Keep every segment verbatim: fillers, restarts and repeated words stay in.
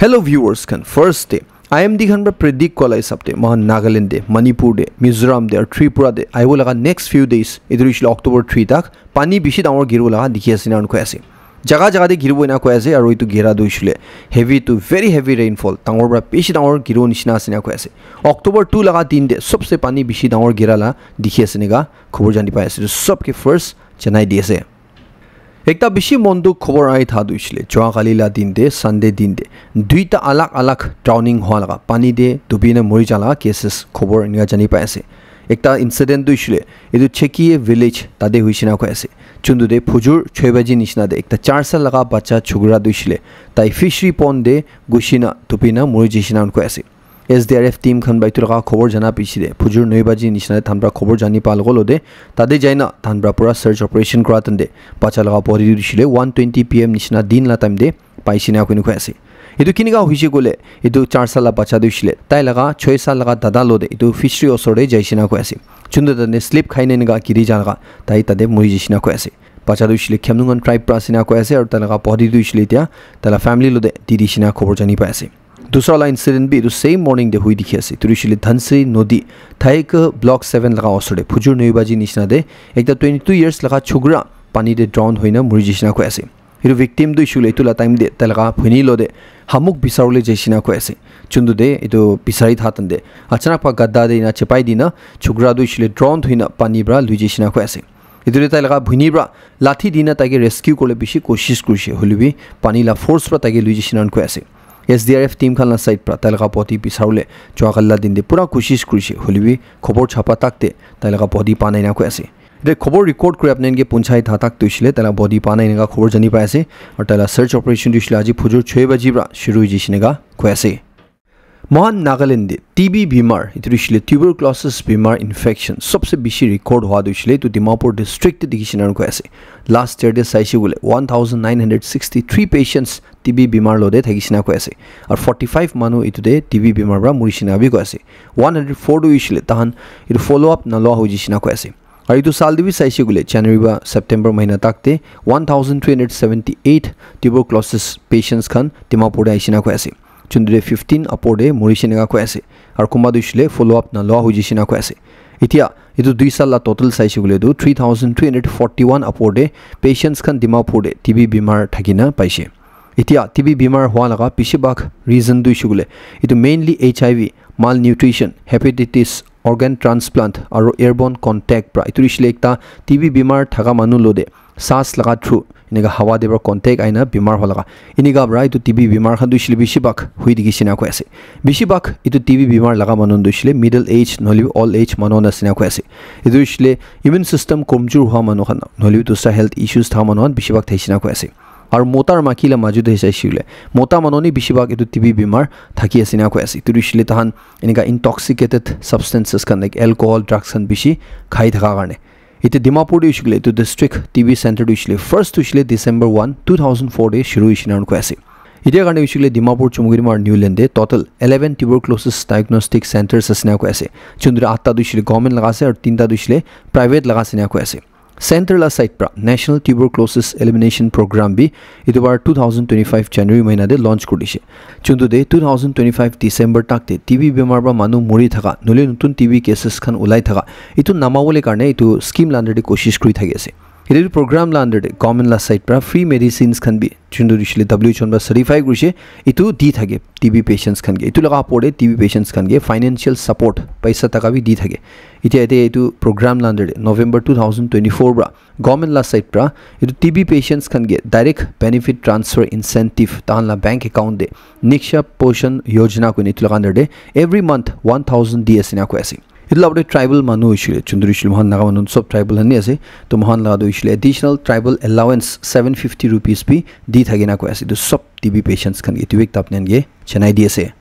Hello viewers khan, first te I M D khan para predict kora la hisab te moikhan Nagaland te, Manipur te, Mizoram te aru Tripura te ahibo laga next few days, etu hoishe le October three tak, pani bishi dangor giribo laga dikhi ase ena koi ase. Jaga jaga te giribo ena koi ase aru etu gira tu hoishe le heavy to very heavy rainfall, dangor para bishi dangor giribo nishina ase ena koi ase. October two laga din te sobse pani bishi dangor gira la dikhi ase ena khobor jani pai ase. Etu sob ke first janai di ase. Ekta bishi mon dukh khobor ahi tha tu hoishe le, jua kali la din te, Sunday din te, duita alag alag drowning hua laga, pani te dubi na mori ja laga cases khobor enika jani pai ase. Ekta incident tu hoishe le, etu Chekiye village tate hoishe na koi ase. Chundu te phujur choi baji nishina te ekta char sal laga bacha chukra tu hoishe le, tai fishery pond te gushi na dubi na mori jaishe na koi ase. S D R F team khan para etu laga khobor jana piche te phujur noi baji nishina te tahan para khobor jani pa logolo te tate jaina tahan para pura search operation kora tante bacha laga body tu hoishe le one twenty P M nishina din la time te paishe na koina koi ase. Etu kinika hoishe koile, etu char sal la bacha tu hoishe le tai laga choi sal laga dada lo te etu fishery osor te jaishe na koi ase. Chundu tane slip khai na enika giri ja laga tai tate mori jaishe na koi ase. Bacha tu hoishe le Khemlung tribe para ase na koi ase aru tai laga body tu hoishe le etia tai la family lo te di dishe na khobor jani pai ase. Dusra la incident bi etu same morning te hui dikhi ase. Etu hoishe le Dhansiri Nodi, Thaik Block seven laga osor te, phujur noi baji nishina te, ekta twenty two years laga chukra pani te drown hoina mori jaishe na koi ase. Etu victim tu hoishe le etu la time te tai laga bhoni lo te hamuk bisaribole jaishe na koi ase. Chundu te etu bisari tha tante, achanak pa gada te ena chepai dina, chukra tu hoishe le drown hoina pani para lui jaishe na koi ase. Etu te tai laga bhoni para lathi dina taike rescue kuribole bishi koshish kurishe, hoile bi pani la force para taike lui jaishe na koi ase. S D R F team khan la side para tai laga body bisaribole jua kali la din te pura koshish kurishe, hoile bi khobor chapa tak te tai laga body pa nai na koi ase. Etu khobor record kuri apni khan ke punchai tha tak tu hoishe le tai laga body pa nai enika khobor jani pai ase. Aru tai laga search operation tu hoishe le aji phujur choi baji para shuru hoi jaishe enika koi ase. Mohan Nagaland te T B bimar, etu hoishe le tuberculosis bimar infection, sobse bishi record hua tu hoishe le etu Dimapur district te dikhi shina koi ase. Last year te saishe koile one thousand nine hundred sixty three patients T B bimar lo te thaki shina koi ase. Aru forty five manu etu te T B bimar para mori shina bi koi ase. One hundred four tu hoishe le tahan etu follow up na lua hoi jaishe na koi ase. Aru etu sal te bi saishe koile January para September mahina tak te one thousand three hundred seventy eight tuberculosis patients khan Dimapur te aishe na koi ase. Chundu te fifteen upor te morishe enika koi ase. Aru kunba tu hoishe le follow up na lua hoi jaishe enika koi ase. Etia etu dui sal la total saishe koile tu three thousand three hundred forty one upor te patients khan Dimapur te T B bimar thaki na paishe. Etia T B bimar hua laga bishi bhag reason tu hoishe koile etu mainly H I V, malnutrition, hepatitis, organ transplant aru airborne contact para. Etu hoishe le ekta T B bimar thaka manu lo te saas laga through enika hawa te para contact ahina bimar hua laga. Enika para etu T B bimar khan tu hoishe le bishi bhag hui dikhi shina koi ase. Bishi bhag etu T B bimar laga manu tu hoishe le middle age nohoile bi old age manu khan ase na koi ase. Etu hoishe le immune system komjor hua manu khan nohoile bi dusra health issues thaka manu khan bishi bhag thakishe na koi ase. Aru mota aru maiki la maju te saishe koile mota manu ni bishi bhag etu T B bimar thaki ase na koi ase. Etu hoishe le tahan enika intoxicated substances khan like alcohol, drugs khan bishi khai thaka karne. Etia Dimapur te hoishe koile etu district T B center tu hoishe le first tu hoishe le December one, two thousand four te shuru hoishe na koi ase. Etia karne hoishe koile Dimapur, Chumoukedima aru Niuland te total eleven tuberculosis diagnostic centers ase na koi ase. Chundu te atta tu hoishe le government laga ase aru tinta tu hoishe le private laga ase na koi ase. Center la side para National Tuberculosis Elimination Program bi etu bar two thousand twenty five January mahina te launch kuri dishe. Chundu te two thousand twenty five December tak te T B bimar para manu mori thaka nohoile notun T B cases khan ulai thaka etu namabole karne etu scheme la under te koshish kuri thaki ase. Etu program la under te government la side para free medicines khan bi chundu tu hoishe le W H O para certify kurishe etu di thake T B patients khan ke. Etu laga opor te T B patients khan ke financial support paisa taka bi di thake. Etia yate etu program la under te November two thousand twenty four para government la side para etu T B patients khan ke direct benefit transfer incentive tahan la bank account te Nikshay Poshan Yojana koina etu laga under te every month one thousand di ase na koi ase. Etu la opor te tribal manu hoishe le, chundu hoishe le, moikhan Naga manu sob tribal khan ni ase. To moikhan la tu hoishe le additional tribal allowance seven fifty rupees bi di thake na koi ase. Etu sob T B patients khan ke etu bi ekta apni khan ke janai di ase.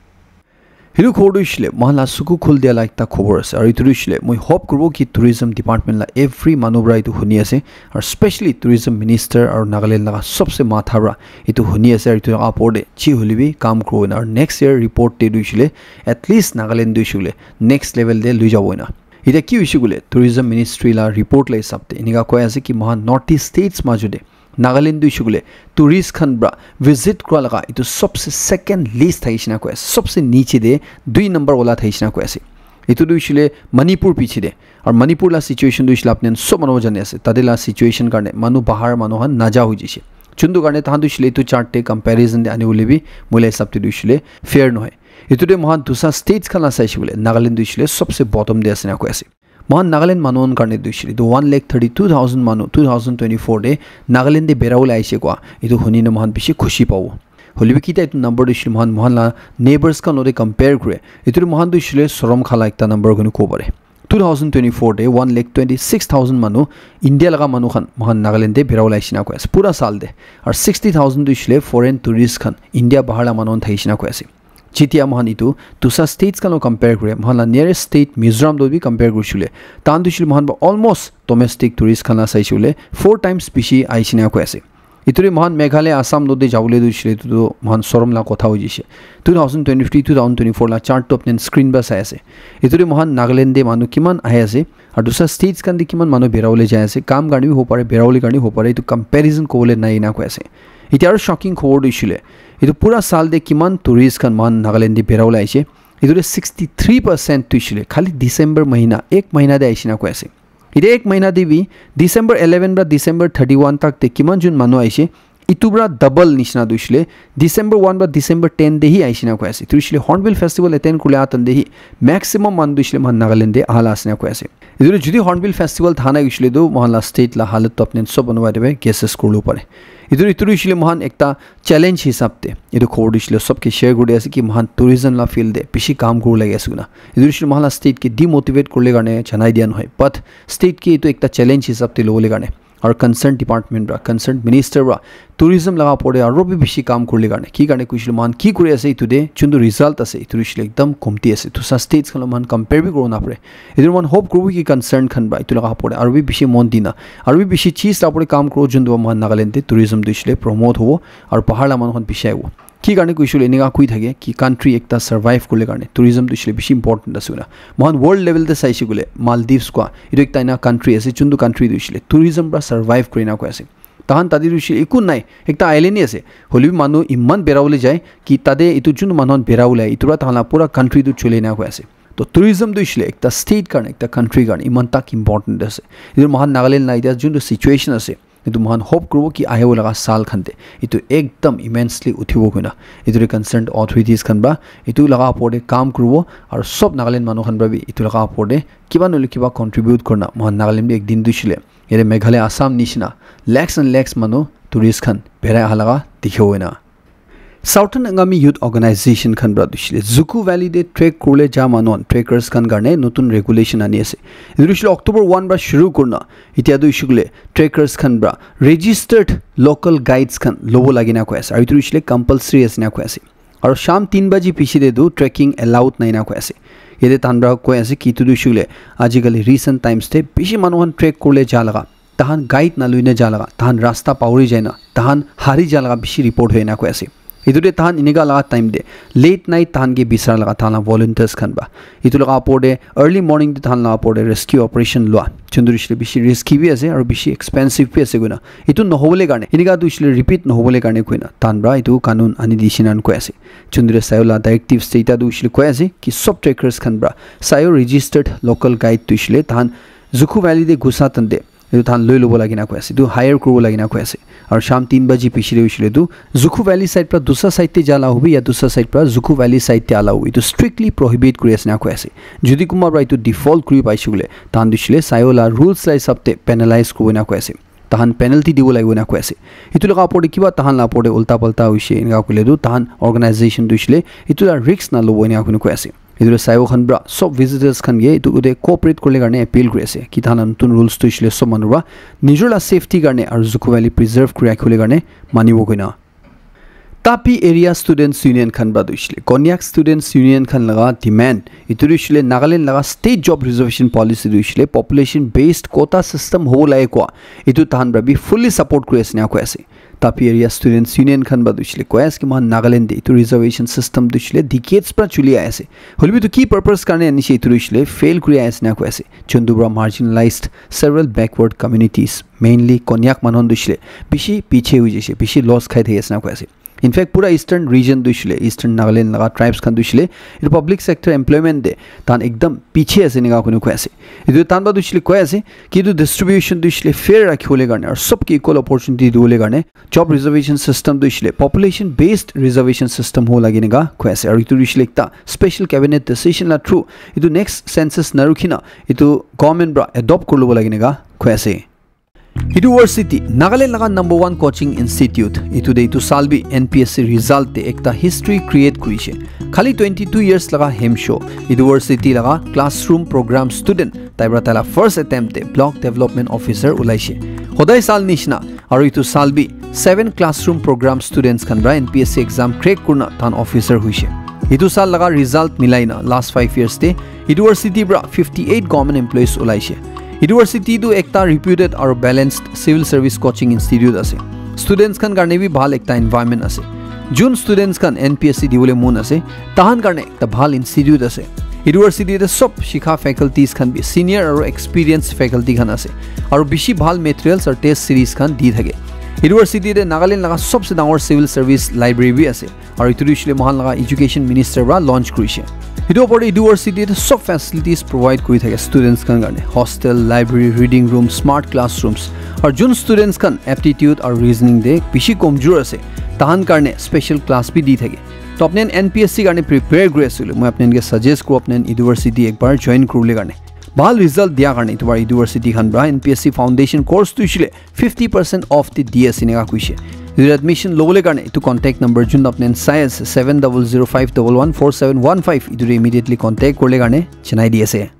Etu khobor tu hoishe le moikhan la suku khul dia la ekta khobor ase. Aru etu tu hoishe le moi hope kuribo ki tourism department la every manu para etu huni ase. Aru specially tourism minister aru Nagaland laga sobse matha para etu huni ase. Aru etu laga opor te chi hoile bi kam kuribo na. Aru next year report te tu hoishe le at least Nagaland tu hoishe le next level te lui jabo ena. Etia ki hoishe koile tourism ministry la report la hisab te enika koi ase ki moikhan North East states majo te Nagaland tu hoishe koile tourist khan pra visit kura laga etu sobse second least thakishe na koi ase, sobse niche te dui number wala thakishe na koi ase. Etu tu hoishe le Manipur piche te, aru Manipur la situation tu hoishe le apni khan sob manu jani ase, tate la situation karne manu bahar manu khan naja hoi jaise. Chuntu karne tahan tu hoishe le etu chart te comparison te ani bole bi moi la hisab te tu hoishe le fair nohoi. Etu te moikhan dusra states khan la saishe koile Nagaland tu hoishe le sobse bottom te ase na koi ase. Moikhan Nagaland manu khan karne tu hoishe le etu one lakh thirty two thousand manu two thousand twenty four te Nagaland te bera bole aishe koa etu huni na moikhan bishi khushi pabo. Hoile bi kita etu number tu hoishe le moikhan, moikhan la neighbors khan lote compare kure, etu tu moikhan tu hoishe le sorom khala ekta number koi na kobo pare. Two thousand twenty four te one lakh twenty six thousand manu India laga manu khan moikhan Nagaland te bera bole aishe na koi ase pura saal te. Aru sixty thousand tu hoishe le foreign tourist khan India bahar la manu khan thakishe na koi ase. Jetia moikhan etu dusra states khan lo compare kure, moikhan la nearest state Mizoram to bi compare kurishe koile, tahan tu hoishe le moikhan pra almost domestic tourist khan la saishe koile four times bishi aishe na koi ase. Etu te moikhan Meghalaya, Assam lote jabole tu hoishe le etu tu moikhan sorom la kotha hoi jaise. Two thousand twenty three, two thousand twenty four la chart tu apni khan screen pra sai ase. Etu te moikhan Nagaland te manu kiman ahi ase, aru dusra states khan te kiman manu bera bole jai ase, kam karne bi hobo pare, bera bole karne hobo pare, etu comparison kobole nai na koi ase. Etia aru shocking khobor tu hoishe le, etu pura saal te kiman tourist khan moikhan Nagaland te bera bole aishe, etu te sixty three percent tu hoishe le khali December mahina, ek mahina te aishe na koi ase. Etia ek mahina te bi December eleven pra December thirty one tak te kiman jun manu aishe, etu pra double nishina tu hoishe le December one pra December ten te hi aishe na koi ase. Etu hoishe le Hornbill Festival attend kuribole aha time te hi maximum manu tu hoishe le moikhan Nagaland te aha la ase na koi ase. Etu tu jodi Hornbill Festival tha nai hoishe le tu moikhan la state la halat tu apni khan sob manu khan guesses kuribole pare. Etu, etu tu hoishe le moikhan ekta challenge hisab te etu khobor tu hoishe le sob ke share kuri di ase ki moikhan tourism la field te bishi kam kuribole lagi ase koina. Etu tu hoishe le moikhan la state ke demotivate kuribole karne janai dia nohoi, but state ke etu ekta challenge hisab te lobole karne aru concerned department pra, concerned minister pra tourism laga opor te aru bi bishi kam kuribole karne, ki karne koishe le moikhan ki kuri ase etu te juntu result ase etu tu hoishe le ekdam komti ase. Dusra states khan lo moikhan compare bi kuribo napare. Etu moikhan hope kuribo ki concern khan pra etu laga opor te aru bi bishi mon dina, aru bi bishi cheez la opor te kam kuribo, juntu pra moikhan Nagaland te tourism tu hoishe le promote hobo aru bahar la manu khan bishi ahibo. Ki karne koishe le enika koi thake ki country ekta survive kuribole karne tourism tu hoishe le bishi important ase koina. Moikhan world level te saishe koile Maldives koa etu ekta ena country ase, juntu country tu hoishe le tourism pra survive kuri na koi ase. Tahan tate tu hoishe le eku nai, ekta island hi ase, hoile bi manu iman bera bole jai ki tate etu juntu manu khan bera bole ahe, etu pra tahan la pura country tu chole na koi ase. To tourism tu hoishe le ekta state karne, ekta country karne iman tak important ase. Etu moikhan Nagaland la etia juntu situation ase, etu moikhan hope kuribo ki ahibo laga saal khan te etu ekdam immensely uthibo koina. Etu te concerned authorities khan pra etu laga opor te kam kuribo, aru sob Nagaland manu khan pra bi etu laga opor te kiba nohole kiba contribute kurina moikhan Nagaland bi ek din tu hoishe le yate Meghalaya, Assam nishina lakhs and lakhs manu tourist khan berai aha laga dikhibo koina. Southern Angami Youth Organization khan pra tu hoishe le Zuku Valley te trek kuribole ja manu khan, trekkers khan karne notun regulation ani ase. Etu tu hoishe le October one pra shuru kurina etia tu hoishe koile trekkers khan pra registered local guides khan lobo lagi na koi ase, aru etu tu hoishe le compulsory ase na koi ase. Aru sham tin baji piche te tu trekking allowed nai na koi ase. Yate tahan pra koi ase ki etu tu hoishe koile ajikali recent times te bishi manu khan trek kuribole ja laga, tahan guide naloi na ja laga, tahan rasta pahori jai na, tahan hari ja laga bishi report hoi na koi ase. Etu te tahan enika laga time te late night tahan ke bisara laga tahan la volunteers khan pra, etu laga opor te early morning te tahan la opor te rescue operation lua, juntu hoishe le bishi risky bi ase aru bishi expensive bi ase koina. Etu nohobole karne, enika tu hoishe le repeat nohobole karne koina tahan pra etu kanun ani dise na koi ase. Juntu te sayo la directives te eta tu hoishe le koi ase ki sob trekkers khan pra sayo registered local guide tu hoishe le tahan Zuku Valley te ghusa time te etu tahan loi lobo lagi na koi ase, etu hire kuribo lagi na koi ase. Aru sham tin baji piche te hoishe le tu Zuku Valley side pra dusra side te ja la hobi ya dusra side pra Zuku Valley side te ala hobi, etu strictly prohibit kuri ase na koi ase. Jodi kunba pra etu default kuri paishe koile tahan tu hoishe le sayo la rules la hisab te penalize kuribo na koi ase. Tahan penalty dibo lagibo na koi ase. Etu laga opor te kiba tahan la opor te ulta palta hoishe enika koile tu tahan organization tu hoishe le etu la risk nalobo enika koina koi ase. Etu tu sayo khan pra sob visitors khan ke etu te cooperate kuribole karne appeal kuri ase ki tahan la notun rules tu hoishe le sob manu pra nijor la safety karne aru Zuku Valley preserve kuri rakhibole karne manibo koina. Tapi Area Students Union khan pra tu hoishe le, Konyak Students Union khan laga demand etu tu hoishe le Nagaland laga state job reservation policy tu hoishe le population based quota system hobo lage koa, etu tahan pra bi fully support kuri ase na koi ase. Tapi Area Students Union khan para tu hoishe le koi ase ki moikhan Nagaland te etu reservation system tu hoishe le decades para chuli ahi ase. Hoilebi tu ki purpose karne anishe etu tu hoishe le fail kuri ahi ase na koi ase. Chundu para marginalized several backward communities, mainly Konyak manu khan tu hoishe le bishi piche hoi jaise, bishi loss khai thaki ase na koi ase. In fact, pura Eastern region tu hoishe le, Eastern Nagaland laga tribes khan tu hoishe le, etu public sector employment te tahan ekdam piche ase enika koi kena koi ase. Etu tahan para tu hoishe le koi ase ki etu distribution tu hoishe le fair rakhi bole karne aru sob ke equal opportunity di bole karne job reservation system tu hoishe le population based reservation system hobo lage enika koi ase. Aru etu tu hoishe le ekta special cabinet decision la through etu next census na rukhi na etu government para adopt kuri lobo lage enika koi ase. Etu university, Nagaland laga number one coaching institute, etu de etu saal bi N P S C result de ekta history create kurishe. Khali twenty two years laga hemsho, university laga classroom program student, tai para tai la first attempt de block development officer ulaishe. Hodai saal nishina, aru etu saal bi seven classroom program students khan para N P S C exam crack kurina tahan officer huishe. Etu saal laga result milai na last five years de university para fifty eight government employees ulaishe. University tu ekta reputed aru balanced civil service coaching institute ase. Students khan karne bi bhal ekta environment ase. Jun students khan N P S C dibole mon ase, tahan karne ekta bhal institute ase. University te sob shikha faculties khan bi senior aru experienced faculty khan ase. Aru bishi bhal materials aru test series khan di thake. University te Nagaland laga sobse dangor civil service library bi ase. Aru etu tu hoishe le moikhan laga education minister para launch kurishe. Etu opor te university te sob facilities provide kuri thake students khan karne, hostel, library, reading room, smart classrooms. Aru jun students khan aptitude aru reasoning te bishi komjor ase, tahan karne special class bi di thake. To apni khan N P S C karne prepare kuri ase koile, moi apni khan ke suggest kuru apni khan university ekbar join kuribole karne. Bhal result dia karne etu para university khan para N P S C foundation course tu hoishe le fifty percent off te di ase enika koishe. Etu admission lobole karne etu contact number jun apni khan sai ase seven double zero five double one four seven one five, etu te immediately contact kuribole karne janai di ase.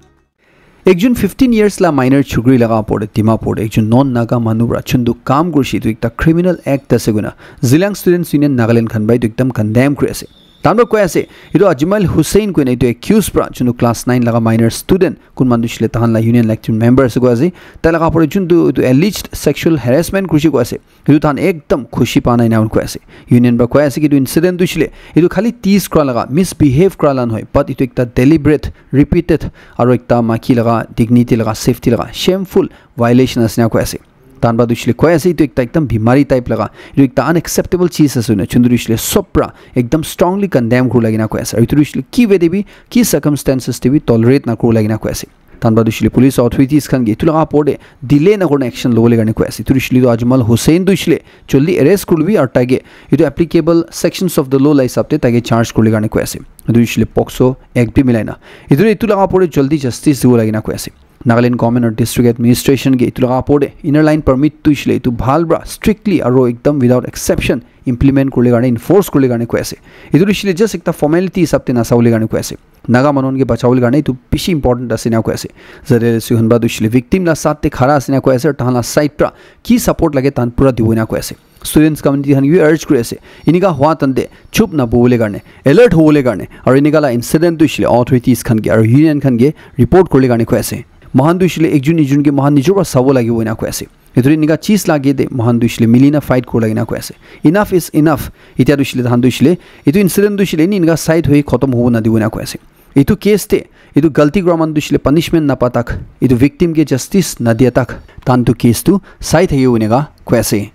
Ekjun fifteen years la minor chukri laga opor te Dimapur te ekjun non Naga manu para chundu kam kurishe, etu ekta criminal act ase koina Zeliang Students Union Nagaland khan para etu ekdam condemn kuri ase. Tahan para koi ase, etu Ajmal Hussain koina etu accused para junu class nine laga minor student, kun manu tu hoishe le tahan la union la ekjun member ase koi ase, tai laga opor te juntu etu alleged sexual harassment kurishe koi ase, etu tahan ekdam khushi pa nai ena koi ase. Union para koi ase ki etu incident tu hoishe le etu khali tease kura laga, misbehave kura la nohoi, but etu ekta deliberate, repeated, aru ekta maiki laga dignity laga, safety laga shameful violation ase ena koi ase. Tahan para tu hoishe le koi ase, etu ekta ekdam bimari type laga, etu ekta unacceptable cheez ase koina, juntu tu hoishe le sob para ekdam strongly condemn kuribole karne koi ase. Aru etu tu hoishe le ki way te bi, ki circumstances te bi tolerate na kuribole karne koi ase. Tahan para tu hoishe le police authorities khan ke etu laga opor te delay na kurina action lobole karne koi ase. Etu tu hoishe le tu Ajmal Hussain tu hoishe le jaldi arrest kurilebi aru tai ke etu applicable sections of the law la hisab te tai ke charge kuribole karne koi ase. Etu tu hoishe le POCSO Act bi milai na. Etu, etu laga opor te jaldi justice dibole karne koi ase. Nagaland government aru district administration ke etu laga opor te inner line permit tu hoishe le etu bhal para strictly aru ekdam without exception implement kuribole karne, enforce kuribole karne koi ase. Etu tu hoishe le just ekta formality hisab te nasabole karne koi ase. Naga manu khan ke bachabole karne etu bishi important ase ena koi ase. Zale le suhan ba tu hoishe le victim la saath te khara ase ena koi ase, aru tahan la side para ki support lage tahan pura dibo ena koi ase. Students community khan ke bi urge kuri ase, enika hua time te chup na bohibole karne, alert hobole karne, aru enika la incident tu hoishe le authorities khan ke aru union khan ke report kuribole karne koi ase. Moikhan tu hoishe le ekjun ekjun ke moikhan nijor para sabo lagibo ena koi ase. Etu enika cheez lage te moikhan tu hoishe le mili na fight kuribole karne koi ase. Enough is enough. Etia tu hoishe le tahan tu hoishe le etu incident tu hoishe le eni enika side hoi khotom hobo na dibo ena koi ase. Etu case te etu galti kura manu tu hoishe le punishment napa tak, etu victim ke justice na dia tak, tahan tu case tu sai thakibo enika koi ase.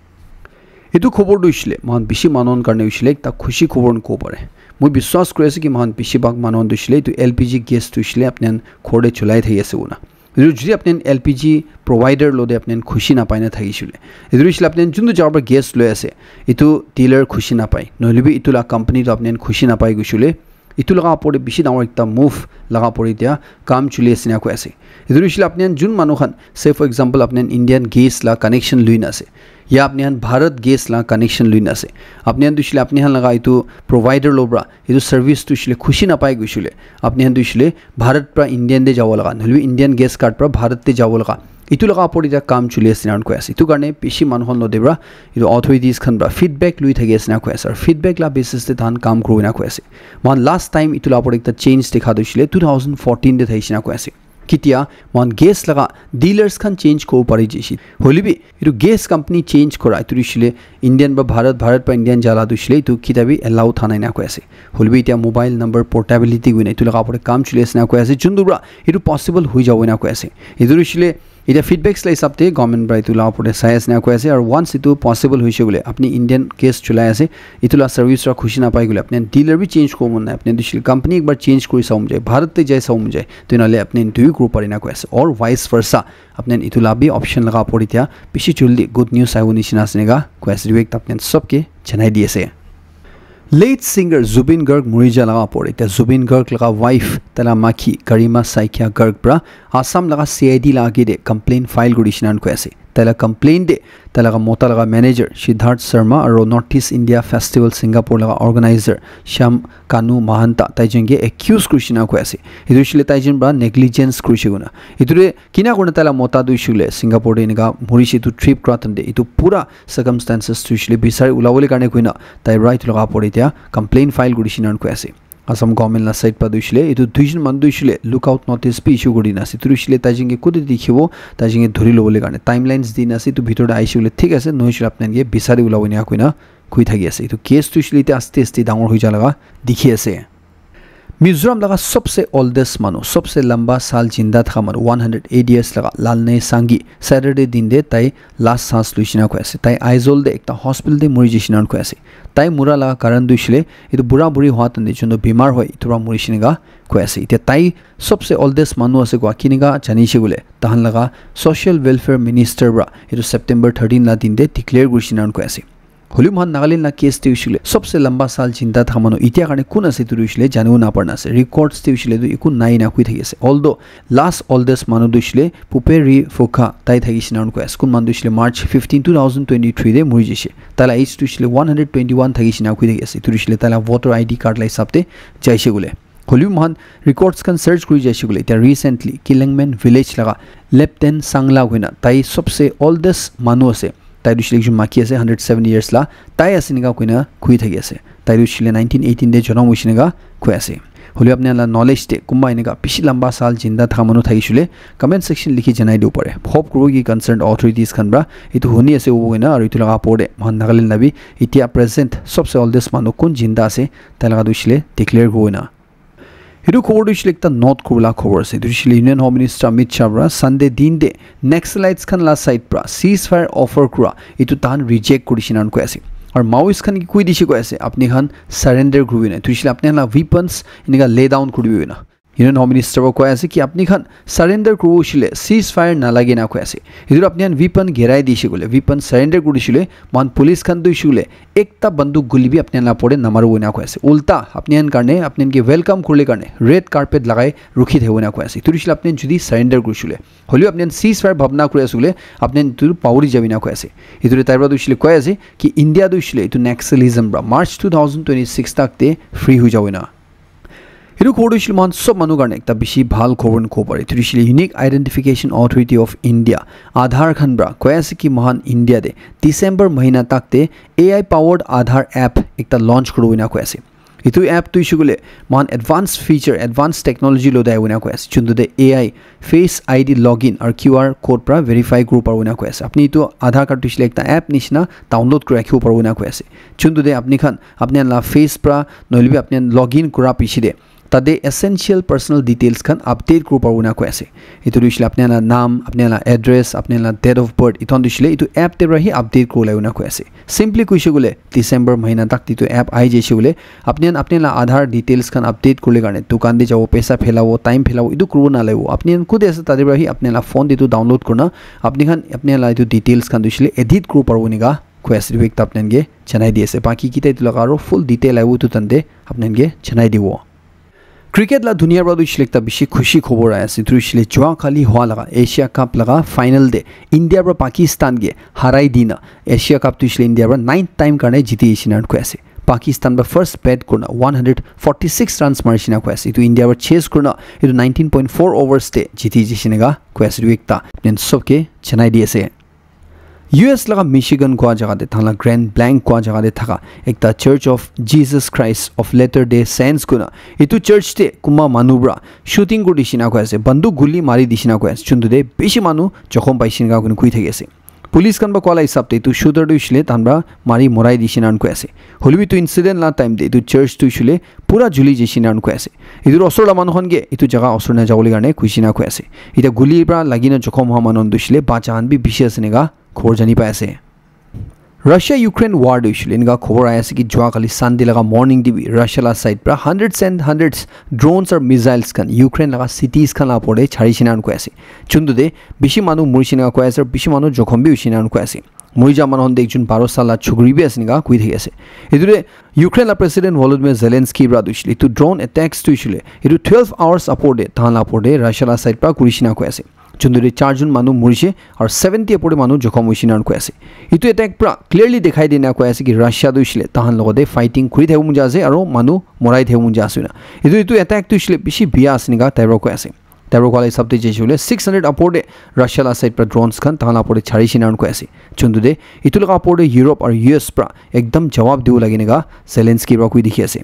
Etu khobor tu hoishe le moikhan bishi manu khan karne hoishe le ekta khushi khobor kobo pare. Moi biswas kuri ase ki moikhan bishi bhag manu khan tu hoishe le etu L P G gas tu hoishe le apni khan ghor te cholai thaki ase koina. Etu jodi apni khan L P G provider lo te apni khan khushi napai na thakishe koile, etu hoishe le apni khan juntu jaga para gas loi ase, etu dealer khushi napai, nohoile bi etu la company tu apni khan khushi napai koishe koile, etu laga opor te bishi dangor ekta move laga opor te etia kam choli ase ena koi ase. Etu hoishe le apni khan jun manu khan, say for example, apni khan Indian Gas la connection loi na ase, ya apni khan Bharat Gas la connection loi na ase, apni khan tu hoishe le apni khan laga etu provider lo para etu service tu hoishe le khushi napai koishe koile, apni khan tu hoishe le Bharat para Indian te jabo laga, nohoile bi Indian Gas card para Bharat te jabo laga, etu laga opor te etia kam choli ase ena koi ase. Etu karne bishi manu khan lo te para etu authorities khan para feedback loi thaki ase ena koi ase, aru feedback la basis te tahan kam kuribo ena koi ase. Moikhan last time etu la opor ekta change dikha tu hoishe le two thousand fourteen te thakishe ena koi ase. Kitia mohan gas laga dealers khan change koribo pari jishe. Hoile bi etu gas company change kora etu hoishile Indian ba Bharat, Bharat ba Indian jala tu hoishile etu kita bi allow thana ena koi ase. Hoile bi etia mobile number portability koina etu laga opor te kam choli ase na koi ase. Juntu pra etu possible hoi jabo ena koi ase. Etu hoishile etia feedbacks la hisab te government pra etu laga opor te sai ase na koi ase. Aru once etu possible hoise koile apni Indian gas cholai ase, etu la service ra khushi napai koile apni dealer bi change koribo mon nai. Apni hoishile company ekbar change kori sabo mon jai, Bharat te jai sabo mon jai. Toh enahole apni etu bi koribo pare na koi ase. Or vice versa, apni etu la bi option laga opor te etia bishi jaldi good news ahibo nishina ase eneka koi ase. Etu ekta apni sob ke janai di ase. Late singer Zubeen Garg muri ja laga opor te etia Zubeen Garg laga wife taila makhi Garima Saikia Garg pra Assam laga C I D la age te complaint file kuri shina koi ase. Taila complaint te tai laga mota laga manager Siddharth Sharma aru North East India Festival Singapore laga organizer Shyam Kanu Mahanta tai jon ke accuse kuri shina koi ase. Etu hoishile tai jon pra negligence kuri she koina. Etu te kina kurina taila mota tu hoishile Singapore te eneka muri she etu trip kura time te etu pura circumstances tu hoishile bisari ulabole karne koina tai pra etu laga opor te etia complaint file kuri shina koi ase. Assam government la side pra tu hoishile etu duijon manu tu hoishile lookout notice bi issue kuri dina ase. Etu hoishile tai jon ke kote dikhibo, tai jon ke dhuri lobole karne timelines dina ase. Etu bhitor te ahishe koile thik ase, nohoishe koile apni khan ke bisari ulabo ena koina koi thaki ase. Etu case tu hoishile etia aste aste dangor hoi ja laga dikhi ase. Mizoram laga sobse oldest manu, sobse lamba sal jinda thaka manu, one hundred eight years laga Lalne Sangi, Saturday din te tai last chance luishina koi ase. Tai Aizawl te ekta hospital te muri jishina koi ase. Tai mura laga karan tu hoishile, etu bura buri hua time te juntu bimar hoi, etu pra muri shina koi ase. Etia tai sobse oldest manu ase kua kinika jani she koile, tahan laga social welfare minister pra etu September thirteen la din te declare kuri shina koi ase. Hoile mohan Nagaland la case te hoishile, sobse lamba sal jinda thaka manu etia karne kun ase etu hoishile janibo napara na ase. Records te hoishile tu eku nai na koi thaki ase. Although last oldest manu tu hoishile Puperi Fokha tai thaki shina koi ase. Kun manu tu hoishile March fifteen, two thousand twenty-three te muri jishe. Tai la age tu hoishile one hundred twenty-one thaki shina koi thaki ase. Etu hoishile tai la voter I D card la hisab te jaishe koile. Hoile bi mohan records khan search kuri jaishe koile, etia recently Kilengmen village laga Lepten Sangla koina tai sobse oldest manu ase. Tai tu hoishile ekjon maki ase, hundred seventy years la. Tai ase eneka koina koi thaki ase. Tai tu hoishile nineteen eighteen te jonom hoishe eneka koi ase. Hoile apni khan la knowledge te kunba eneka bishi lamba sal jinda thaka manu thaki shile comment section likhi janai dibo pare. Hope kuribo ki concerned authorities khan pra etu huni ase hobo koina aru etu laga opor te mohan Nagaland la bi etia present sobse oldest manu kun jinda ase tai laga tu hoishile declare kuri na. Etu khobor tu hoishile ekta note kuribole khobor ase. Etu hoishile Union Home Minister Amit Shah pra Sunday din te Naxalites khan la side pra ceasefire offer kura etu tahan reject kuri shina koi ase. Aru Maoist khan ke koi dishe koi ase, apni khan surrender kuribi na. Etu hoishile apni khan la weapons eneka lay down kuribi na. Union Home Minister pra koi ase ki apni khan surrender kuribo hoishile ceasefire nalage na koi ase. Etu apni khan weapon girai dishe koile, weapon surrender kuri dishe koile, mohan police khan tu hoishile ekta banduk guli bi apni khan la opor te namaribo ena koi ase. Ulta apni khan karne, apni khan ke welcome kuribole karne red carpet lagai rukhi thakibo ena koi ase. Etu hoishile apni khan jodi surrender kuri dishe koile. Hoile bi apni khan ceasefire bhabna kuri ase koile, apni khan etu pahori jabi ena koi ase. Etu te tai pra tu hoishile koi ase ki India tu hoishile etu Naxalism pra March two thousand twenty-six tak te free hoi jabo ena. Etu khobor tu hoishile mohan sob manu karne ekta bishi bhal khobor kobo pare. Etu hoishile Unique Identification Authority of India, Aadhaar khan pra koi ase ki mohan India te December mahina tak te A I powered Aadhaar app ekta launch kuribo ena koi ase. Etu app tu hoishe koile mohan advanced feature, advanced technology lodai bo ena koi ase. Juntu te A I face I D login aru Q R code pra verify kuribo paribo ena koi ase. Apni etu Aadhaar card tu hoishe koile ekta app nishina download kuri rakhibo paribo ena koi ase. Juntu te apni khan apni khan la face pra nohoile bi apni khan login kura piche te tate essential personal details khan update kuribo paribo ena koi ase. Etu tu hoishe koile apni khan la naam, apni khan la address, apni khan la date of birth, etu khan tu hoishe koile etu app te para hi update kuribo lage ena koi ase. Simply koishe koile December mahina tak te etu app ahi jaishe koile apni khan apni khan la Aadhaar details khan update kuribole karne dukan te jabo, paisa phelabo, time phelabo, etu kuribo nalagibo. Apni khan kute ase tate para hi apni khan la phone te etu download kurina apni khan apni khan la etu details khan tu hoishe koile edit kuribo paribo ena koi ase. Etu ekta apni khan ke janai di ase. Baki kita etu laga aru full detail ahibo etu time te apni khan ke janai dibo. Cricket la dunia para tu hoishe koile ekta bishi khushi khobor ahi ase. Etu hoishe koile jua kali hua laga Asia Cup laga final te India para Pakistan ke harai dina Asia Cup tu hoishe koile India para ninth time karne jiti ahishe ena koi ase. Pakistan para first bat kurina one hundred forty six runs marishe ena koi ase. Etu India para chase kurina etu nineteen point four overs te jiti ahishe ena koi ase. Etu ekta apni khan sob ke janai di ase. U S laga Michigan kua jaga te, thaila Grand Blanc kua jaga te thaka ekta Church of Jesus Christ of Latter-day Saints kuna, etu church te kunba manu para shooting kuri dishina koi ase, banduk guli mari dishina koi ase, chuntu te bishi manu jokhom paishina koi thaki ase. Police khan para koa la hisab te etu shooter tu hoishe le tahan para mari morai dishina koi ase. Hoilebi etu incident la time te etu church tu hoishe le pura juli jaishina koi ase. Etu osor la manu khan ke etu jaga osor na jabo le karne kuishina koi ase. Eta guli para lagi na jokhom hoa manu khan tu hoishe le bacha khan bi bishi ase enika khobor jani pai ase. Russia Ukraine war tu hoishe le enika khobor ahi ase ki jua kali Sunday laga morning te bi Russia la side para hundreds and hundreds drones or missiles khan Ukraine laga cities khan la opor te chari shina koi ase. Chuntu te bishi manu murishina koi ase, bishi manu jokhom bi hoishina koi ase. Muri ja manu khan te ekjon baro sal la chukri bi ase enika koi thaki ase. Etu te Ukraine la President Volodymyr Zelensky para tu hoishe le etu drone attacks tu hoishe le etu twelve hours opor te tahan la opor te Russia la side para kurishina koi ase. Chuntu te charjon manu murishe aru seventy opor te manu jokhom hoishina koi ase. Etu attack para clearly dikhai dina koi ase ki Russia tu hoishe le tahan logote fighting kuri thakibo mon ja ase aru manu morai thakibo mon ja ase na. Etu, etu attack tu hoishe le bishi biya ase enika tai para koi ase. Tai para koa la hisab te jaise koile six hundred opor te Russia la side para drones khan tahan la opor te chari shina koi ase. Chuntu te etu laga opor te Europe aru U S para ekdam jawab dibo lage enika Zelensky para koi dikhi ase.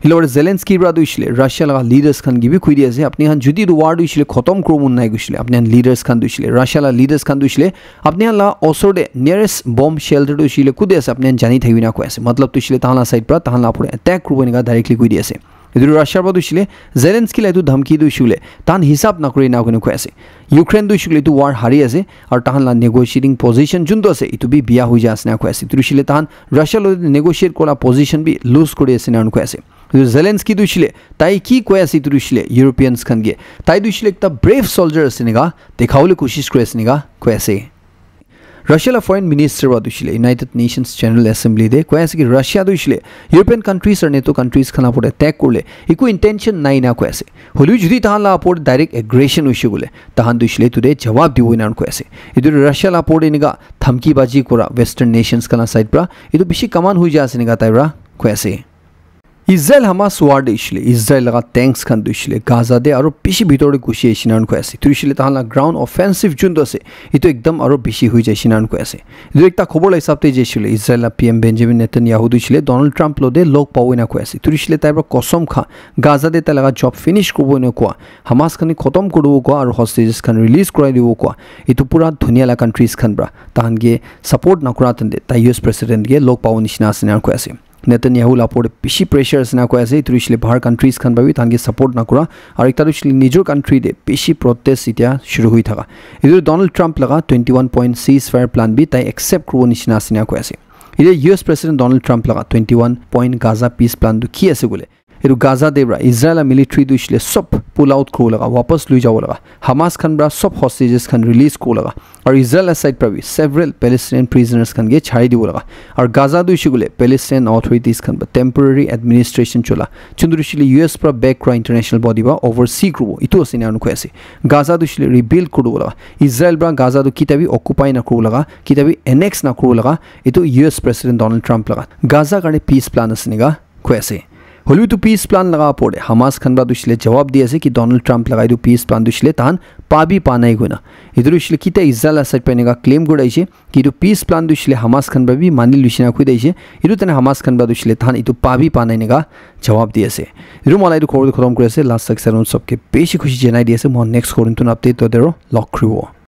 Etu logot te Zelensky para tu hoishe le Russia laga leaders khan ke bi koi di ase, apni khan jodi etu war tu hoishe le khotom kuribo mon nai koishe le, apni khan leaders khan tu hoishe le, Russia la leaders khan tu hoishe le, apni khan la osor te nearest bomb shelter tu hoishe le kute ase, apni khan jani thakibi enika koi ase. Matlab tu hoishe le tahan la side para tahan la opor te attack kuribo enika directly koi di ase. Etu Russia para tu hoishe le Zelensky la etu dhamki tu hoishe le tahan hisab nakuri enika koi ase. Ukraine tu hoishe le etu war hari ase aru tahan la negotiating position juntu ase etu bi biya hoi ja ase enika koi ase. Etu hoishe le tahan Russia lo negotiate kora position bi lose kuri ase enika koi ase. Etu Zelensky tu hoishe le tai ki koi ase etu hoishe le Europeans khan ke tai tu hoishe le ekta brave soldier ase enika dikhabo le koshish kuri ase enika koi ase. Russia la foreign minister para tu hoishe le United Nations General Assembly te koi ase ki Russia tu hoishe le European countries aru NATO countries khan la opor te attack kurile eku intention nai enika koi ase. Hoilebi jodi tahan la opor te direct aggression hoishe koile tahan tu hoishe le etu te jawab dibo enika koi ase. Etu Russia la opor te enika dhamki baji kora Western nations khan la side para etu bishi common hoi ja ase enika tai para koi ase. Israel Hamas war te hoishe le Israel laga tanks khan tu hoishe le Gaza te aru bishi bitor te ghusi ahi shina koi ase. Tu hoishe le tahan la ground offensive juntu ase etu ekdam aru bishi hoi jai shina koi ase. Etu ekta khobor la hisab te jaise koile Israel la P M Benjamin Netanyahu tu hoishe le Donald Trump lo te log pabo enika koi ase. Tu hoishe le tai para kosom kha Gaza te tai laga job finish kuribo enika koa, Hamas khan ke khotom kuri dibo koa aru hostages khan release kurai dibo koa. Etu pura dunia la countries khan para tahan ke support nakura tante tai U S president ke log pabo nishina ase enika koi ase. Netanyahu la opor te bishi pressure ase enika koi ase. Etu hoishe le bahar countries khan para bi tahan ke support nakura. Aru ekta tu hoishe le nijor country te bishi protest etia shuru hoi thaka. Etu Donald Trump laga twenty one point ceasefire plan bi tai accept kuribo nishina ase enika koi ase. Etia U S President Donald Trump laga twenty one point Gaza peace plan tu ki ase koile? Etu Gaza te para Israel la military tu hoishe le sob pull out kuribo laga, wapas lui jabo laga, Hamas khan para sob hostages khan release kuribo laga, aru Israel la side para bi several Palestinian prisoners khan ke chari dibo laga, aru Gaza tu hoishe koile Palestinian authorities khan para temporary administration chola, chuntu hoishe le U S para back kura international body para oversee kuribo, etu ase enika koi ase. Gaza tu hoishe le rebuild kuribo laga, Israel para Gaza tu kita bi occupy nakuribo laga, kita bi annex nakuribo laga, etu U S President Donald Trump laga Gaza karne peace plan ase enika koi ase. Hoilebi etu peace plan laga opor te Hamas khan para tu hoishe le jawab di ase ki Donald Trump laga etu peace plan tu hoishe le tahan pa bi pa nai koina. Etu tu hoishe le kita Israel la side para enika claim kuri ahishe ki etu peace plan tu hoishe le Hamas khan para bi mani luishina koi ahishe. Etu tene Hamas khan para tu hoishe le tahan etu pa bi pa nai enika jawab di ase. Etu moi la etu khobor tu khotom kuri ase. Last tak saron sob ke bishi khushi janai di ase. Moi next khobor tu update to dero log kuribo.